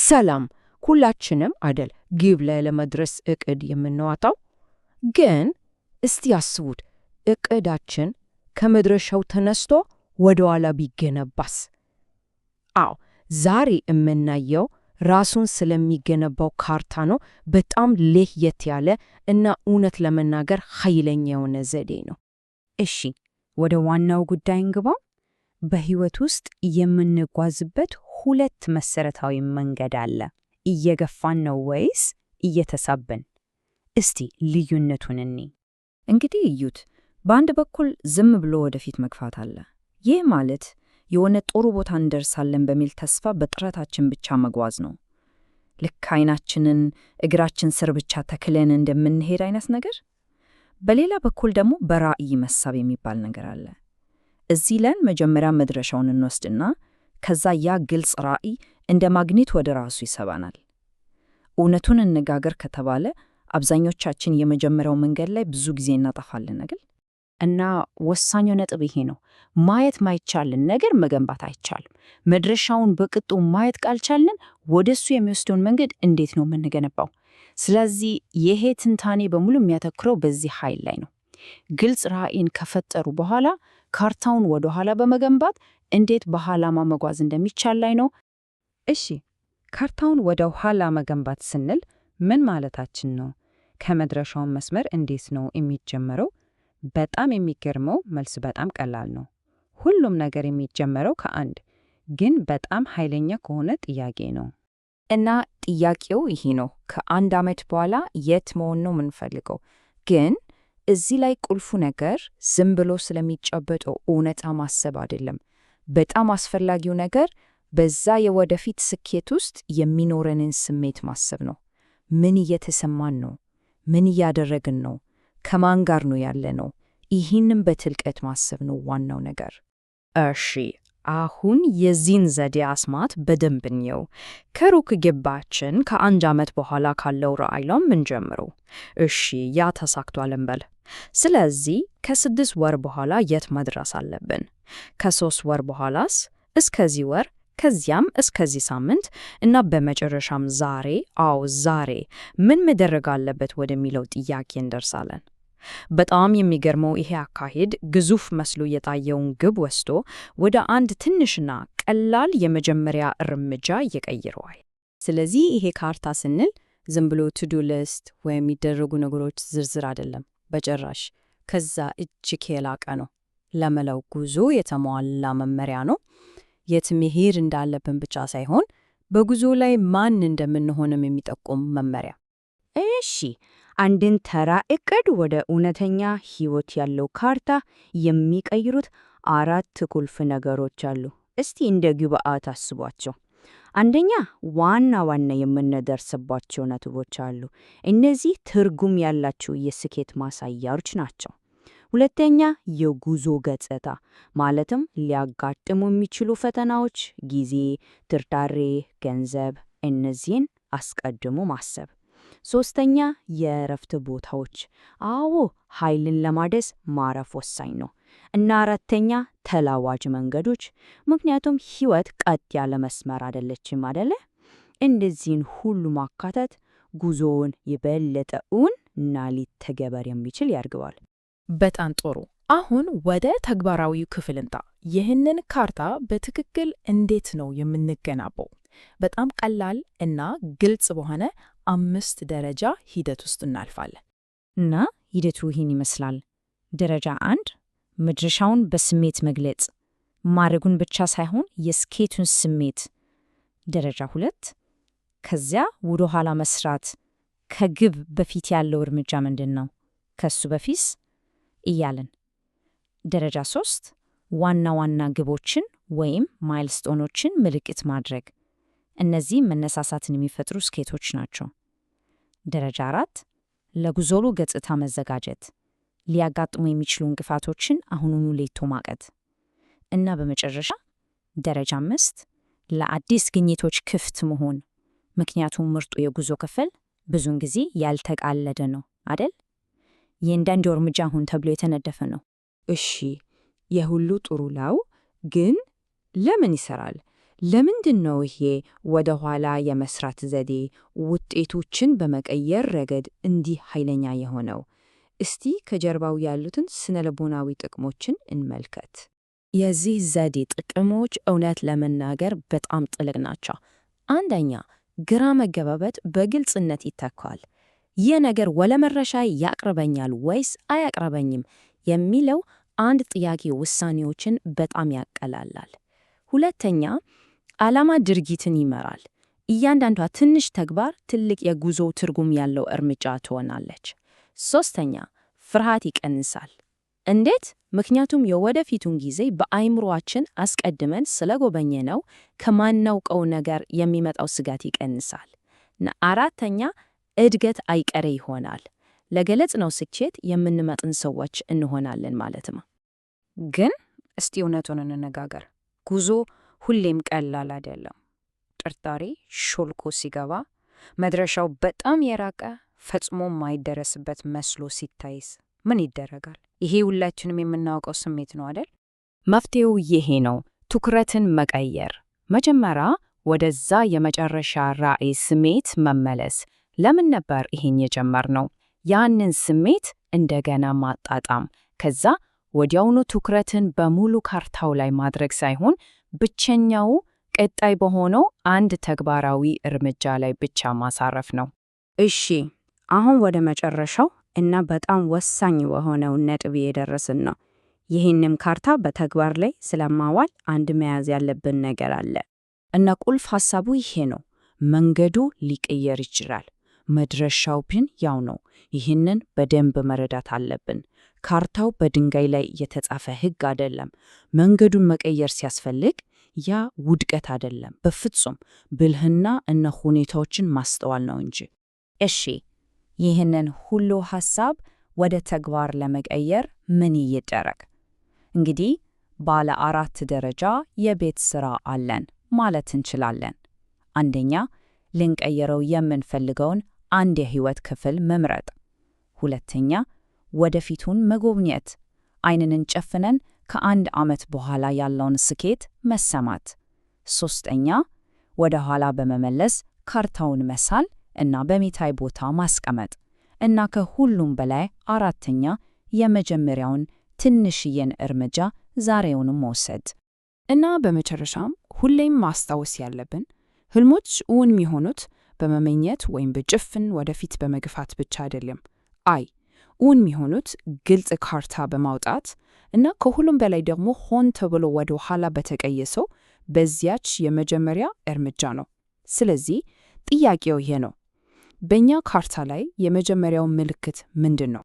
ሰላም ሁላችንም አደል ግብ ላይ ለመድረስ እቅድ የምናወጣው? ግን እስቲ አስቡት፣ እቅዳችን ከመድረሻው ተነስቶ ወደ ኋላ ቢገነባስ? አዎ፣ ዛሬ የምናየው ራሱን ስለሚገነባው ካርታ ነው። በጣም ለየት ያለ እና እውነት ለመናገር ኃይለኛ የሆነ ዘዴ ነው። እሺ፣ ወደ ዋናው ጉዳይ እንግባ። በህይወት ውስጥ የምንጓዝበት ሁለት መሰረታዊ መንገድ አለ። እየገፋን ነው ወይስ እየተሳብን? እስቲ ልዩነቱን እንይ። እንግዲህ እዩት። በአንድ በኩል ዝም ብሎ ወደፊት መግፋት አለ። ይህ ማለት የሆነ ጥሩ ቦታ እንደርሳለን በሚል ተስፋ በጥረታችን ብቻ መጓዝ ነው። ልክ አይናችንን እግራችን ስር ብቻ ተክለን እንደምንሄድ አይነት ነገር። በሌላ በኩል ደግሞ በራዕይ መሳብ የሚባል ነገር አለ። እዚህ ለን መጀመሪያ መድረሻውን እንወስድና ከዛ ያ ግልጽ ራዕይ እንደ ማግኔት ወደ ራሱ ይሰባናል። እውነቱን እንነጋገር ከተባለ አብዛኞቻችን የመጀመሪያው መንገድ ላይ ብዙ ጊዜ እናጠፋለን አይደል? እና ወሳኙ ነጥብ ይሄ ነው። ማየት ማይቻልን ነገር መገንባት አይቻልም። መድረሻውን በቅጡ ማየት ካልቻልን ወደሱ የሚወስደውን መንገድ እንዴት ነው የምንገነባው? ስለዚህ ይሄ ትንታኔ በሙሉ የሚያተኩረው በዚህ ኃይል ላይ ነው። ግልጽ ራዕይን ከፈጠሩ በኋላ ካርታውን ወደ ኋላ በመገንባት እንዴት በዓላማ መጓዝ እንደሚቻል ላይ ነው። እሺ፣ ካርታውን ወደ ኋላ መገንባት ስንል ምን ማለታችን ነው? ከመድረሻው መስመር እንዴት ነው የሚጀመረው? በጣም የሚገርመው መልስ በጣም ቀላል ነው። ሁሉም ነገር የሚጀመረው ከአንድ ግን በጣም ኃይለኛ ከሆነ ጥያቄ ነው። እና ጥያቄው ይሄ ነው፣ ከአንድ ዓመት በኋላ የት መሆን ነው የምንፈልገው? ግን እዚህ ላይ ቁልፉ ነገር ዝም ብሎ ስለሚጨበጠው እውነታ ማሰብ አይደለም። በጣም አስፈላጊው ነገር በዛ የወደፊት ስኬት ውስጥ የሚኖረንን ስሜት ማሰብ ነው። ምን እየተሰማን ነው? ምን እያደረግን ነው? ከማን ጋር ነው ያለነው? ይህንም በጥልቀት ማሰብ ነው ዋናው ነገር። እሺ፣ አሁን የዚህን ዘዴ አስማት በደንብ እንየው። ከሩቅ ግባችን ከአንድ ዓመት በኋላ ካለው ራዕይ ነው የምንጀምረው። እሺ፣ ያ ተሳክቷል እንበል። ስለዚህ ከ6 ወር በኋላ የት መድረስ አለብን? ከ3 ወር በኋላስ? እስከዚህ ወር፣ ከዚያም እስከዚህ ሳምንት እና በመጨረሻም ዛሬ፣ አዎ ዛሬ ምን መደረግ አለበት ወደሚለው ጥያቄ እንደርሳለን። በጣም የሚገርመው ይሄ አካሄድ ግዙፍ መስሎ የታየውን ግብ ወስዶ ወደ አንድ ትንሽና ቀላል የመጀመሪያ እርምጃ ይቀይረዋል። ስለዚህ ይሄ ካርታ ስንል ዝም ብሎ to-do list ወይም የሚደረጉ ነገሮች ዝርዝር አይደለም፣ በጭራሽ። ከዛ እጅግ የላቀ ነው። ለመላው ጉዞ የተሟላ መመሪያ ነው። የት መሄድ እንዳለብን ብቻ ሳይሆን በጉዞ ላይ ማን እንደምንሆንም የሚጠቁም መመሪያ። እሺ፣ አንድን ተራ እቅድ ወደ እውነተኛ ሕይወት ያለው ካርታ የሚቀይሩት አራት ቁልፍ ነገሮች አሉ። እስቲ እንደ ግብዓት አስቧቸው። አንደኛ፣ ዋና ዋና የምንደርስባቸው ነጥቦች አሉ። እነዚህ ትርጉም ያላቸው የስኬት ማሳያዎች ናቸው። ሁለተኛ፣ የጉዞ ገጽታ፣ ማለትም ሊያጋጥሙ የሚችሉ ፈተናዎች፣ ጊዜ፣ ጥርጣሬ፣ ገንዘብ፣ እነዚህን አስቀድሞ ማሰብ። ሶስተኛ፣ የእረፍት ቦታዎች። አዎ፣ ኃይልን ለማደስ ማረፍ ወሳኝ ነው። እና አራተኛ፣ ተለዋዋጭ መንገዶች፣ ምክንያቱም ሕይወት ቀጥ ያለ መስመር አይደለችም አደለ? እነዚህን ሁሉ ማካተት ጉዞውን የበለጠ እውን እና ሊተገበር የሚችል ያደርገዋል። በጣም ጥሩ። አሁን ወደ ተግባራዊው ክፍል እንምጣ። ይህንን ካርታ በትክክል እንዴት ነው የምንገነባው? በጣም ቀላል እና ግልጽ በሆነ አምስት ደረጃ ሂደት ውስጥ እናልፋለን። እና ሂደቱ ይህን ይመስላል። ደረጃ 1፣ መድረሻውን በስሜት መግለጽ፣ ማድረጉን ብቻ ሳይሆን የስኬቱን ስሜት። ደረጃ 2፣ ከዚያ ወደ ኋላ መስራት፣ ከግብ በፊት ያለው እርምጃ ምንድን ነው? ከሱ በፊት እያልን። ደረጃ 3፣ ዋና ዋና ግቦችን ወይም milestone ኦችን ምልክት ማድረግ። እነዚህ መነሳሳትን የሚፈጥሩ ስኬቶች ናቸው። ደረጃ 4፣ ለጉዞው ገጽታ መዘጋጀት፣ ሊያጋጥሙ የሚችሉ እንቅፋቶችን አሁኑኑ ለይቶ ማቀድ። እና በመጨረሻ ደረጃ 5፣ ለአዲስ ግኝቶች ክፍት መሆን። ምክንያቱም ምርጡ የጉዞ ክፍል ብዙውን ጊዜ ያልተቃለደ ነው አደል? የእያንዳንዱ እርምጃ አሁን ተብሎ የተነደፈ ነው። እሺ፣ የሁሉ ጥሩ ነው፣ ግን ለምን ይሰራል? ለምንድን ነው ይሄ ወደ ኋላ የመስራት ዘዴ ውጤቶችን በመቀየር ረገድ እንዲህ ኃይለኛ የሆነው? እስቲ ከጀርባው ያሉትን ስነልቦናዊ ጥቅሞችን እንመልከት። የዚህ ዘዴ ጥቅሞች እውነት ለመናገር በጣም ጥልቅ ናቸው። አንደኛ፣ ግራ መገባበት በግልጽነት ይተካል። ይህ ነገር ወደ መድረሻዬ ያቅርበኛል ወይስ አያቅርበኝም የሚለው አንድ ጥያቄ ውሳኔዎችን በጣም ያቀላላል። ሁለተኛ፣ ዓላማ ድርጊትን ይመራል። እያንዳንዷ ትንሽ ተግባር ትልቅ የጉዞ ትርጉም ያለው እርምጃ ትሆናለች። ሶስተኛ፣ ፍርሃት ይቀንሳል። እንዴት? ምክንያቱም የወደፊቱን ጊዜ በአእምሮአችን አስቀድመን ስለጎበኘነው ከማናውቀው ነገር የሚመጣው ስጋት ይቀንሳል። እና አራተኛ፣ እድገት አይቀሬ ይሆናል። ለገለጽነው ስኬት የምንመጥን ሰዎች እንሆናለን ማለት ነው። ግን እስቲ እውነቱን እንነጋገር። ጉዞ ሁሌም ቀላል አይደለም። ጥርጣሬ ሾልኮ ሲገባ፣ መድረሻው በጣም የራቀ ፈጽሞ የማይደረስበት መስሎ ሲታይስ ምን ይደረጋል? ይሄ ሁላችንም የምናውቀው ስሜት ነው አይደል? መፍትሄው ይሄ ነው፣ ትኩረትን መቀየር። መጀመሪያ ወደዛ የመጨረሻ ራዕይ ስሜት መመለስ። ለምን ነበር ይሄን የጀመርነው? ያንን ስሜት እንደገና ማጣጣም። ከዛ ወዲያውኑ ትኩረትን በሙሉ ካርታው ላይ ማድረግ ሳይሆን ብቸኛው ቀጣይ በሆነው አንድ ተግባራዊ እርምጃ ላይ ብቻ ማሳረፍ ነው። እሺ፣ አሁን ወደ መጨረሻው እና በጣም ወሳኝ በሆነው ነጥብ የደረስን ነው። ይህንም ካርታ በተግባር ላይ ስለማዋል አንድ መያዝ ያለብን ነገር አለ። እና ቁልፍ ሐሳቡ ይሄ ነው። መንገዱ ሊቀየር ይችላል፣ መድረሻው ግን ያው ነው። ይህንን በደንብ መረዳት አለብን። ካርታው በድንጋይ ላይ የተጻፈ ሕግ አይደለም። መንገዱን መቀየር ሲያስፈልግ ያ ውድቀት አይደለም፣ በፍጹም ብልህና እና ሁኔታዎችን ማስተዋል ነው እንጂ። እሺ፣ ይህንን ሁሉ ሐሳብ ወደ ተግባር ለመቀየር ምን ይደረግ? እንግዲህ ባለ 4 ደረጃ የቤት ሥራ አለን ማለት እንችላለን። አንደኛ፣ ልንቀይረው የምንፈልገውን አንድ የህይወት ክፍል መምረጥ። ሁለተኛ፣ ወደፊቱን መጎብኘት፣ ዓይንንን ጨፍነን ከአንድ ዓመት በኋላ ያለውን ስኬት መሰማት። ሶስተኛ፣ ወደ ኋላ በመመለስ ካርታውን መሳል እና በሚታይ ቦታ ማስቀመጥ። እና ከሁሉም በላይ አራተኛ፣ የመጀመሪያውን ትንሽዬን እርምጃ ዛሬውኑ መውሰድ። እና በመጨረሻም ሁሌም ማስታወስ ያለብን ህልሞች እውን የሚሆኑት በመመኘት ወይም በጭፍን ወደፊት በመግፋት ብቻ አይደለም። አይ እውን የሚሆኑት ግልጽ ካርታ በማውጣት እና ከሁሉም በላይ ደግሞ ሆን ተብሎ ወደ ኋላ በተቀየሰው በዚያች የመጀመሪያ እርምጃ ነው። ስለዚህ ጥያቄው ይሄ ነው። በእኛ ካርታ ላይ የመጀመሪያው ምልክት ምንድን ነው?